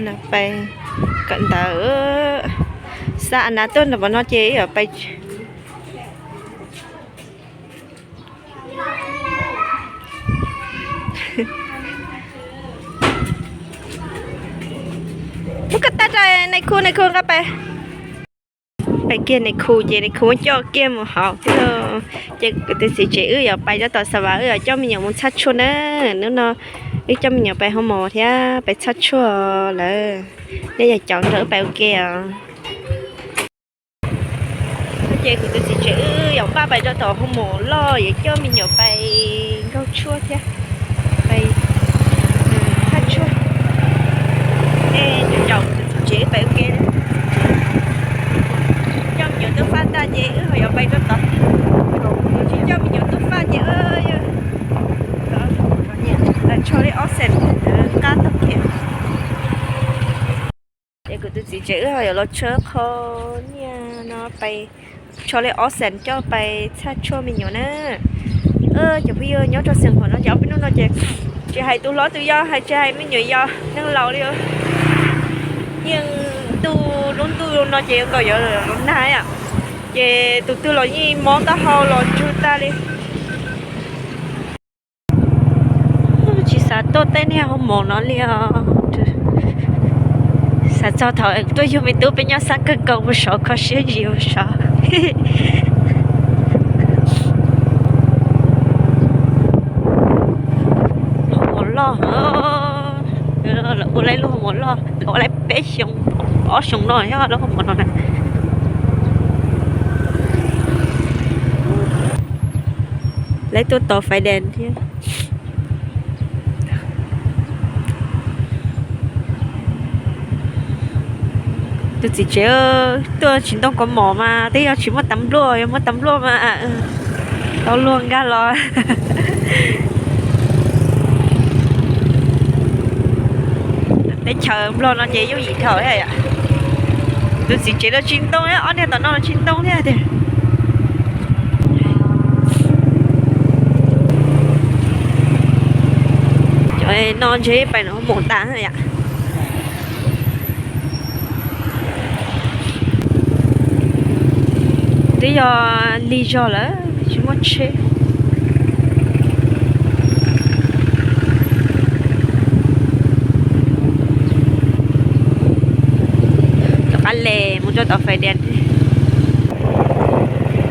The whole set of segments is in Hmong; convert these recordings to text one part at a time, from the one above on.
Pais kawm ntawv, xa a nas tuaj nram no ces wb yuav pais. Muab koj tag rau nais khu, nais khu nqa pais. Pais kiag nais khu ces nais khu muab coj kiag mus hauv thiab. Ces kuv tus txiv tsev wb yuav pais rau tom Xav Vas, wb yuav coj me nyuam mus txhaj tshuaj na. Hnub no wb coj me nyuam pais hoo mos thiab pais txhaj tshuaj lawm. Nej yog caum nrog wb pais ua ke os. Ces kuv tus txiv tsev wb yuav npaj pais rau tom hoo mos loj, yuav coj me nyuam pais nkaug tshuaj thiab pais txhaj tshuaj. Nej caum kuv tus txiv tsev wb pais ua ke. Coj me nyuam tuaj faj tag ces wb ho yuav pais rau tod. Tsis coj me nyuam tuaj faj ces wb yuav tsho li ob xees qab tag kiag. Ces kuv tus txiv tsev wb ho yuav los tshawb qhov niaj no pais, tsho li ob xees coj pais txhaj tshuaj me nyuam na. Cov phooj ywg nyob rau Xeev Khuam no ces ob peb hnub no ces tsis hais tus hlob tus yau, hais tsis hais me nyuam yau, neeg laus li, yeej ntuj lub ntuj no ces nkaus yuav los nag yom, ces tus twg los yeej mob taub hau los tsug tag li. Tsis xav tuaj tej niag hoo mos no li os. Xav txog thaum tuaj yug me tub peb nyob xab kawg nkaus mus saud kho siab zis mus saud. Hoo mos loj, lawv ua lawv lub hoo mos loj, lawv ua lawv peb xyoo, ob xyoo no thiab lub hoo mos no na. Lawv tuaj tos fais dees thiab. Tus txiv tsev tuaj tsis ntoo kaus mom mas twb yog tsis muaj tas npluaj, yog muaj tas npluaj mas tau luag nkag los. Teb chaws Nplog no ces yooj yim dhau thiab yom. Tus txiv tsev los tsis ntoo, ob niag tom no los tsis ntoo thiab tiag. Cov no ntshe pais nram hoo mos tas yom. Twb yog lig zog lawm tsis muaj tsheb. Rov qab les mus rau tom fais dees.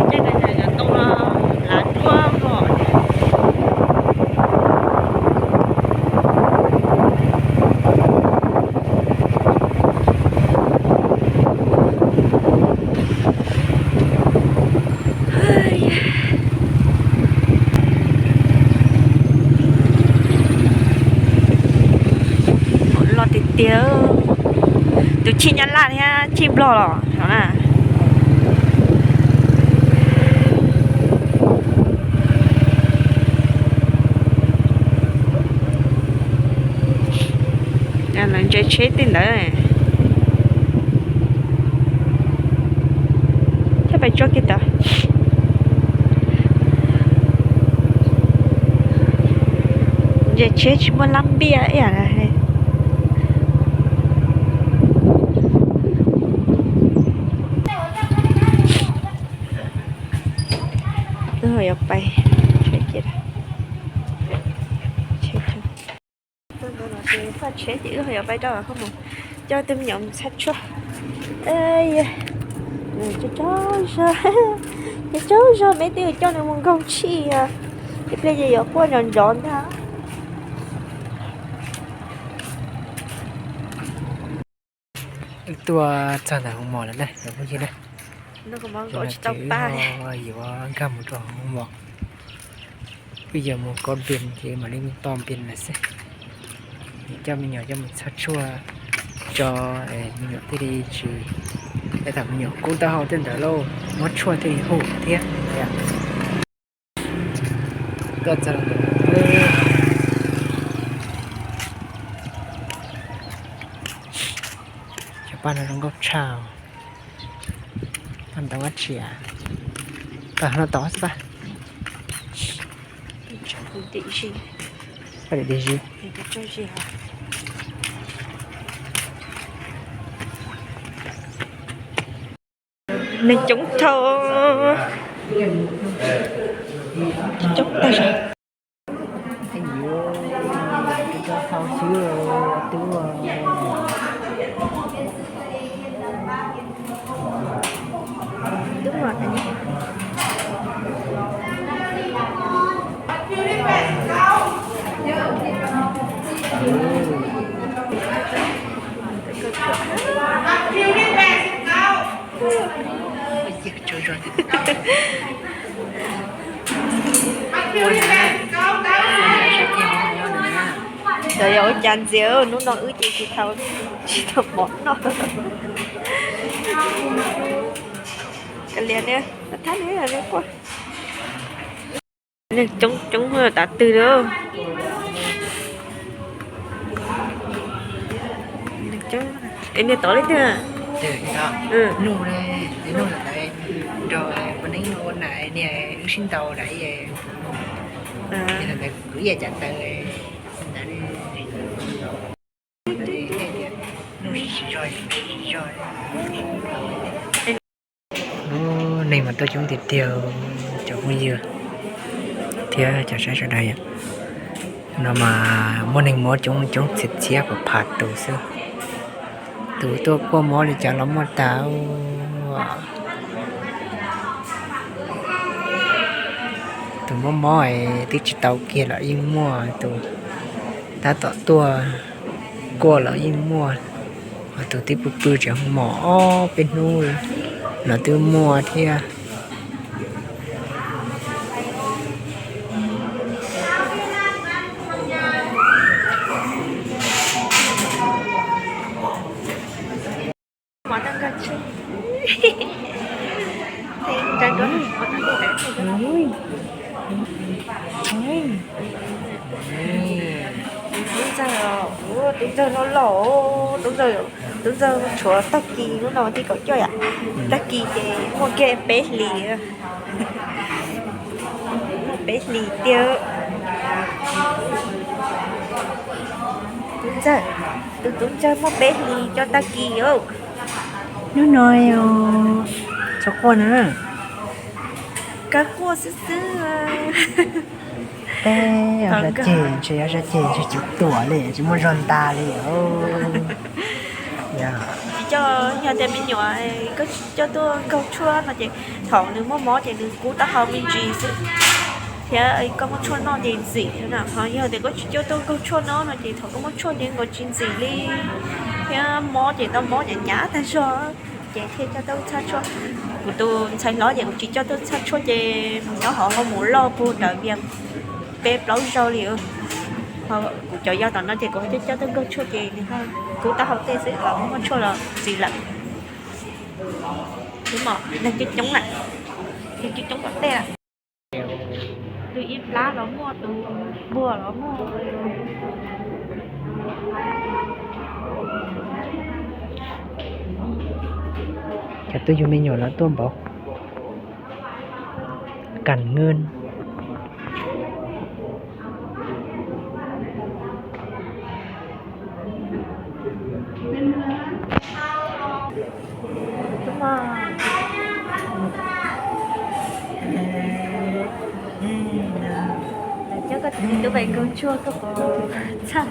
Tej no yog cov ntoo lav duab hos. Loj tiag tiag. Tus chij Nyab Laj thiab chij Nplog los no na. Lawv ntse tsheb tej ntawd. Thiab pais tso kiag tod. Ntse tsheb tsis muaj lab npiaj ib yam. Wb ho yuav pais, faj tsheb ces wb ho yuav pais rau hoo mos, coj tus me nyuam mus txhaj tshuaj. Ces tsaug zog, ces tsaug zog, peb twb yuav coj nws mus nkaug tshij os. Ib pliag ces yuav quaj nrov nrov ntag. Tuaj txog ntawm hoo mos lawm na cov phooj ywg na. Ces wb ho yuav nkag mus rau hoo mos. Wb yuav mus kov npias ces mam li mus tos npias lawm xwb. Coj me nyuam coj mus txhaj tshuaj tso, me nyuam thiaj li tsis, es thaum me nyuam kub taub hau tej ntawd lauj, muab tshuaj thiaj li huv thiab. Tuaj txog ntawm no, cov paj no zoo nkauj tshaj. Paj ntawv vaj tsia, paj no tod xwb paj. Paj dim zis. Neeg coob dhau, coob tag zog. Cov yog ua cas ntxiv, hnub no wb ces tsis tau, tsis tau mov noj. Kav liam, thab ne quaj. Neeg coob coob tav twg lawm. Es niag tod leej twg? Nrog ua neeb ua na niag wb sib ntaus lawm. Kuv ib yam cas taw. Lub neeg mas tuaj coob tiag tiag, cov phooj ywg thiab cov saib sawv daws. No mas muaj neeg mob coob coob txhiab txhiab phav phav tus xwb. Tus tuaj kuaj mob li cas los muaj tas. Tus mob mob es twb tsis tau kiag los yeej muaj, tus tab tom tuaj kuaj los yeej muaj, ho tus twb pw pw tseem mos ob peb hnub los twb muaj thiab. Tub ntxawg, tub ntxawg loj loj, tub ntxawg, tub ntxawg tshuav tag kis, lub no thib kaum cuaj yom, tag kis ces muaj kiag peb hlis, muaj peb hlis tiag. Tub ntxawg, tus tub ntxawg muaj peb hlis cov tag kis. Hnub no tsis quaj na. Kawg quaj xwb xwb. Teb, yog sab ceg ntshe, yog sab ceg ntshe tsis tuam li, tsis muaj zog ntas li. Tsis coj, yog tias me nyuam koj tsis coj tuaj nkaug tshuaj no ces thaum nws muaj mob ces nws kub taub hau me ntsis xwb, thiab koj muab tshuaj noj ces ntxim na. Ho yog tias koj tsis coj tuaj nkaug tshuaj no no ces thaum koj muab tshuaj ces nkaus tsis ntxim li, thiab mob ces tau mob hnyav hnyav tag zog, ces thiaj coj tuaj txhaj tshuaj. Kuv tus ntxhais hlob ces kuv tsis coj tuaj txhaj tshuaj ces mus nyob hauv hoo maum loj puag ntawd vim peb plaub zaug li. Ho kuv cov yau tom no ces kuv ho coj coj tuaj nkaug tshuaj ces nws ho kub taub hau tej xwb, los muab tshuaj los ntxim lawm. Tus mos neeg coob coob lawm, neeg coob coob tom tej lawm. Tus ib plab los muaj, tus npuag los muaj. Cov twb yug me nyuam los tuaj npaum kas nwj. Coj koj tus me tub pais nkaug tshuaj koj puas txhawj?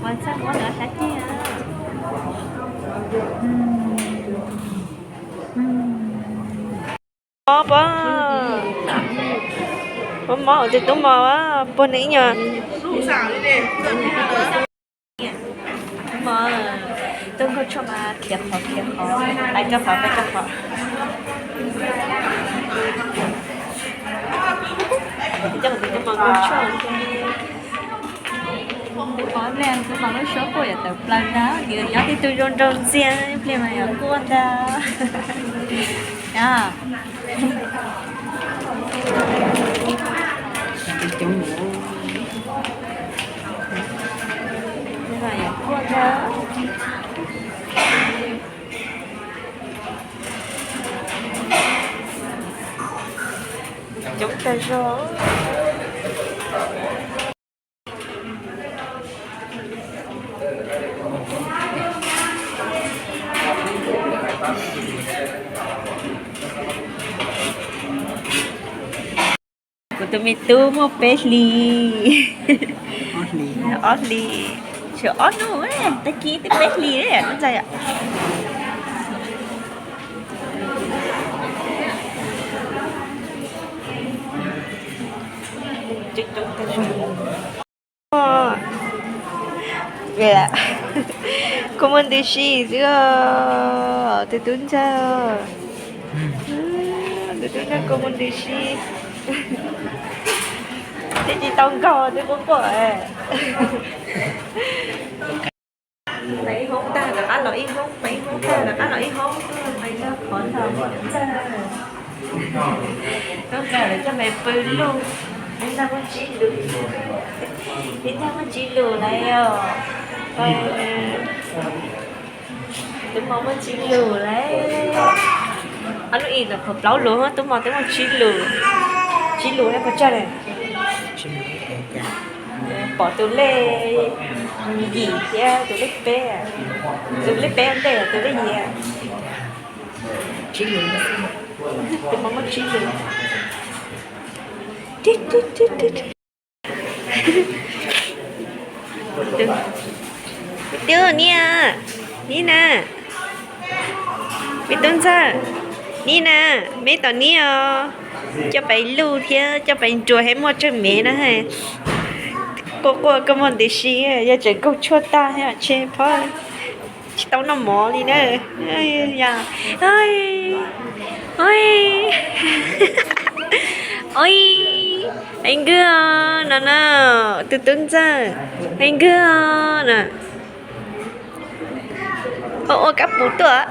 Puas txhawj muab lawv sab ceg? Mob pab, mob mob tus tub mos puag nws ib nyuag. Tub mos, tuaj nkaug tshuaj mas khiav qhov khiav qhov, pais rau qhov pais rau qhov. Coj kuv tus tub mos nkaug tshuaj. Tub mos pliag, tub mos lub suab quaj yuav tawm plaws ntag, nws nyob tib tug zoo nraug ntxiag, pliag mas yuav quaj ntag. Coob tag zog. Tus me tub muaj peb hlis, ob hlis, tshuav ob hnub, tag kis twb peb hlis lawm ntxawm. Kua muag ntws si xwb os, tus tub ntxawg. Tus tub ntxawg kua muag ntws si. Twb tsis tau nkaug twb quaj quaj. Pais ib hoob tag rov qab los ib hoob, pais ib hoob tag rov qab los ib hoob, pais tau qhov ntawd mus ntxawg. Hnub no lawv coj pais pw luj, ib tag muaj tsib lus, ib tag muaj tsib lus lawm os. Tus mos muaj tsib lus lawm. Ob lub ib los qhov plaub lus, tus mos twb muaj tsib lus. Tsib lus thiab puas tsawg lawm? Pom tus lej yim thiab tus lej peb, tus lej peb ntej tus lej yim. Tus mos muaj tsib lus. Me tub niam, nib na, me tub ntxawg, nib na, me tom nib os. Coj pais luj thiab coj pais nruas thiab muaj tsawg mev na. Quaj quaj kua muag ntws si, yog tseem nkaug tshuaj tag thiab tshe phob tsis tau noj mov li na. Oi, oi, oi, hais nkauj no na, tus tub ntxawg, hais nkauj na. Ua ua kab pus tuaj.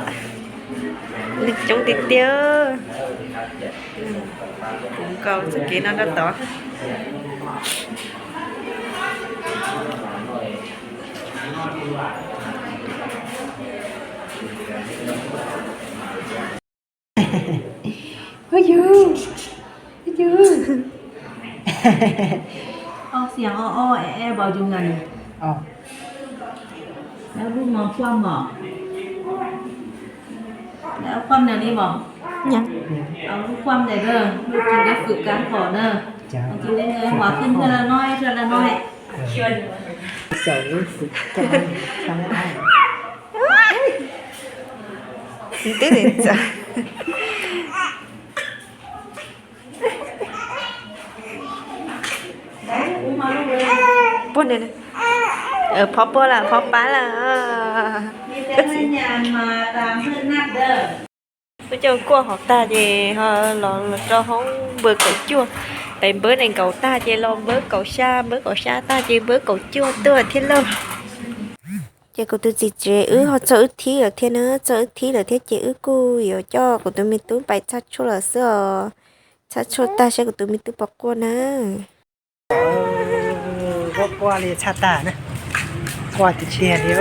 Neeg coob tiag tiag. Kuv nkaus txoj kev no rau tod. Hu yug, hu yug. Xiam o o e e npaum yus nga nws. Lub no kuam mos. Kuam nws li mos. Lub kuam nws, lub tus dab fwm kab hom na. Tus li nws hua khwb nrhaj la no, nrhaj la no. Xaus lub fwm kab. Twb txawm. Puag, phob puag lawm, phob pab lawm. Wb coj kuaj hov tag ces ho los rau hoob npawb kaum cuaj, pem npawb nees nkaum tag ces los npawb kaum xya, npawb kaum xya tag ces npawb kaum cuaj tuaj thiab lauj. Ces kuv tus txiv tsev wb ho txog wb thib lawm thiab na, txog wb thib lawm thiab ces wb kuj yuav coj kuv tus me tub pais txhaj tshuaj lawm xwb os. Txhaj tshuaj tag saib kuv tus me tub puas quaj na. Quaj quaj li txhaj tag na. Quaj tiag tiag li.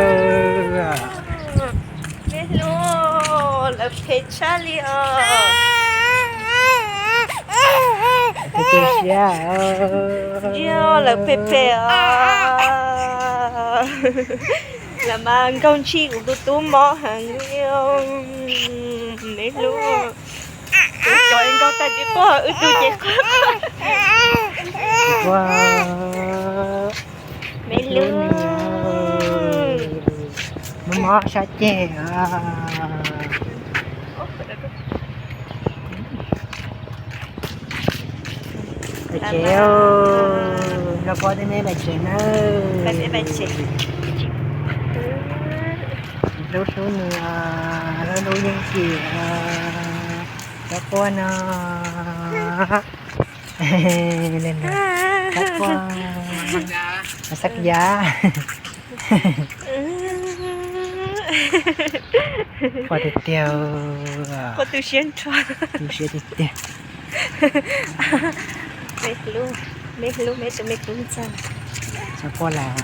Me hlub, lawv phem tshaj li os. Yog lawv phem phem os. Lawv mas nkaug ntshis kuv tus tub mob heev li. Me hlub, kuv cov nkaug tag ces quaj, wb tug ces quaj. Me hlub, mob mob sab ceg. Pais tsev, los pom tej me pais tsev nawb. Hlub hlub nws, hlub hlub Yeej Kim, cov quaj no. Li no, cov quaj, xab yav. Quaj tiag tiag. Quaj tu siab nrho. Tu siab tiag tiag. Me hlub, me hlub me tus me tub ntxawg. Txhob quaj lawm.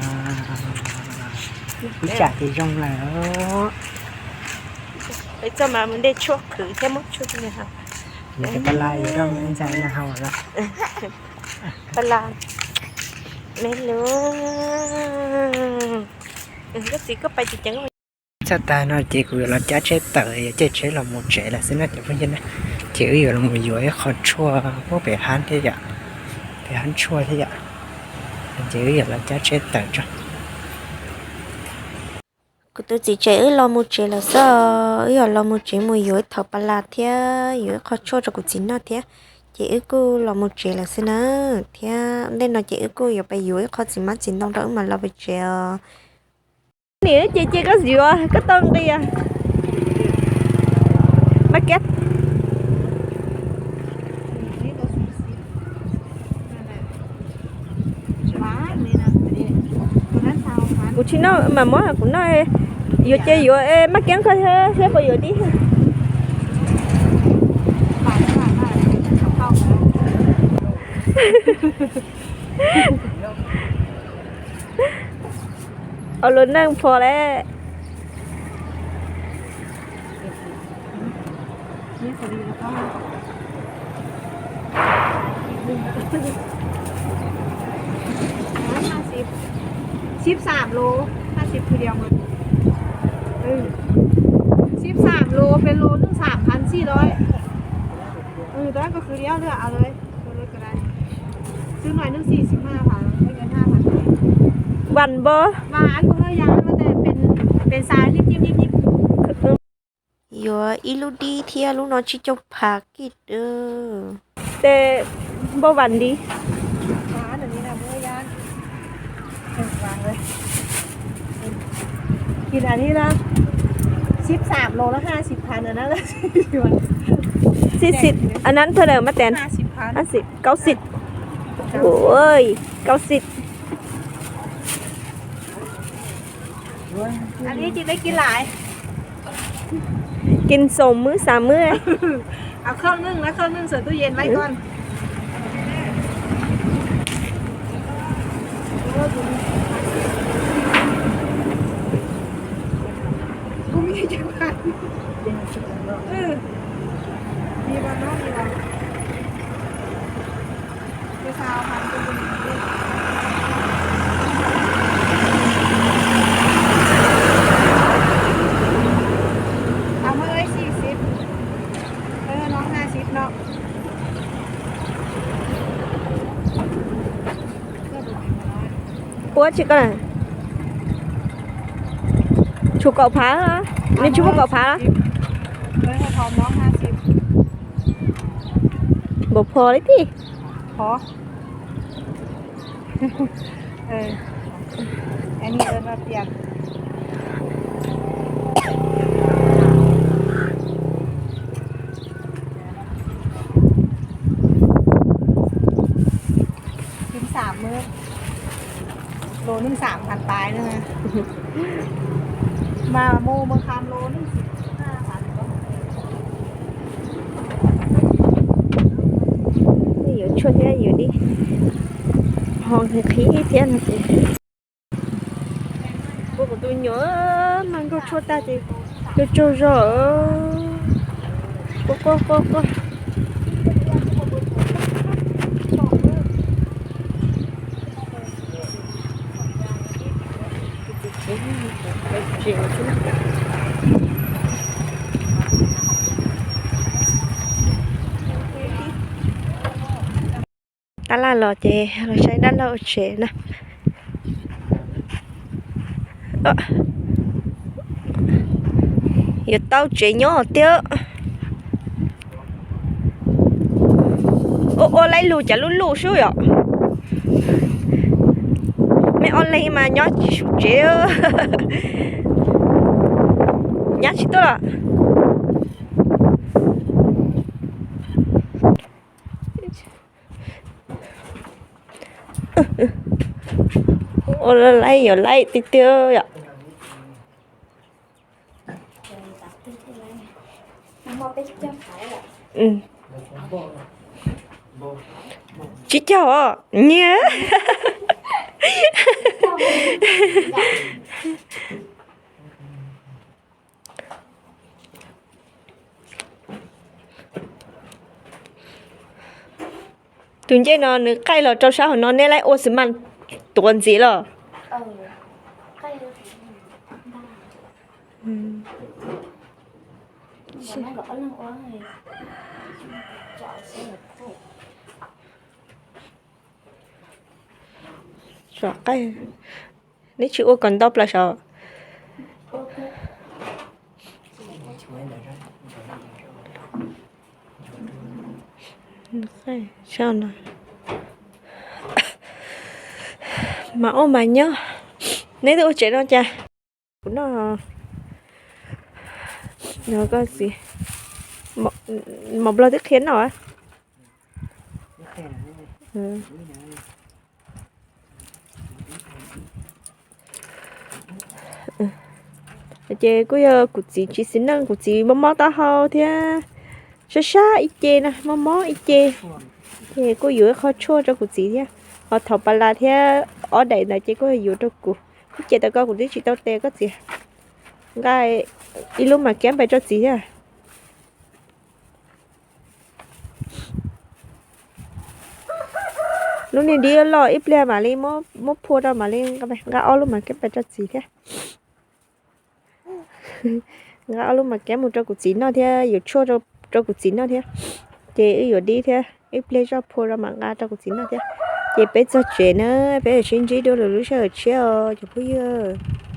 Ib tsam ces zoo lawm. Peb txoj mas mus nte tshuaj qhwv thiab muab tshuaj rau nws haus. Nws cov pas las yuav rau ntxawg no haus lawm. Pas las, me hlub. Koj txiv koj pais tsis ceev. Txog tag no ces kuv yuav los cab tsheb tawm, yuav caij tsheb los mus tsev lawm xwb na cov phooj ywg na. Ces wb yuav los mus yuav ib qho tshuaj puag pem hab thiab yom. Hab tshuaj thiab yom, ces wb yuav los cab tsheb tawm tso. Kuv tus txiv tsev wb los mus tsev lawm xwb, wb yuav los mus tsev mus yuav ib thauv pas las thiab yuav ib qho tshuaj rau kuv txiv noj thiab, ces wb kuj los mus tsev lawm xwb na. Thiab ntej no ces wb kuj yuav pais yuav ib qho txiv hmab txiv ntoo rau wb mam los pem tsev os. Nim ces cia koj yuav koj tau nqi. Maj kiab. Kuv tsis noj mas muab kuv noj. Yuav ces yuav, maj kiab koj thiab puas yuav dib. Ua lub neej phom lawm. Sib xam lus, sib xam lus peb lus neej xam phab xij lawm. Tab ko khwv li ob lwm lawm. Vas npog. Yuav ib lub dib thiab lub no tsib caug phav kij. Tes npauj vas ntiv. Xib xim, anab thawj lawm mas tes. Kaub xim. Kaub xim. Kis xoom mwb xav mwb. Ua tsis koj, tshuav kaum phav, nws tsis muaj kaum phav. Npaum phom li thiab. Lus neej xam phab paiv na. Mas mus mus tham lus neej xam phab. Yuav tshuaj thiab yuav dib, ho qhib thiab no ces. Kuv tus nyuam mas nkaug tshuaj tag ces tsaug zog. Quaj quaj quaj quaj. Tab laj los ces los saib dab laug tsev na. Yuav tau tsev nyob tiag. Ua ua laib lug cas lub luj xwb yom. Mej ob leeg mas nyob tsis sum tsev. Nyab tsis tuaj los? Ua laib yuav laib tiag tiag yom. Tsib caug os nyiaj. Tus ncej no nws qaij los rau sab hauv no, neb laib ua xwb mas tuav ntxiv los. Neb tsis ua kom ntau plaws saum. Mas ua mas nyob, neb twb ua tsev no cas? Kuv noj, koj txiv, mov nplog twb qhia noj. Ces kuj yog kuv txiv tsis xis neej, kuv txiv mob mob taub hau thiab, sab sab ib ce na, mob mob ib ce. Ces kuj yuav ib qho tshuaj rau kuv txiv thiab, ho thaum pas las thiab ob daim ntawd ces kuj yuav rau kuv. Ib ce tau koj kuv twb tsis tau tes koj txiv, nqa ib lub mas kab npais rau txiv thiab. Lub niag dib loj ib pliag mam li muab phua rau mam li nqa ob lub mas kab npais rau txiv thiab. Nqa ob lub mas kab mus rau kuv txiv noj thiab yuav tshuaj rau kuv txiv noj thiab. Ces wb yuav dib thiab ib pliag zoj phua rau mam nqa rau kuv txiv noj thiab. Ces peb txog tsev na, peb sib ntsib dua lwm lub sij hawm tshiab os cov phooj ywg.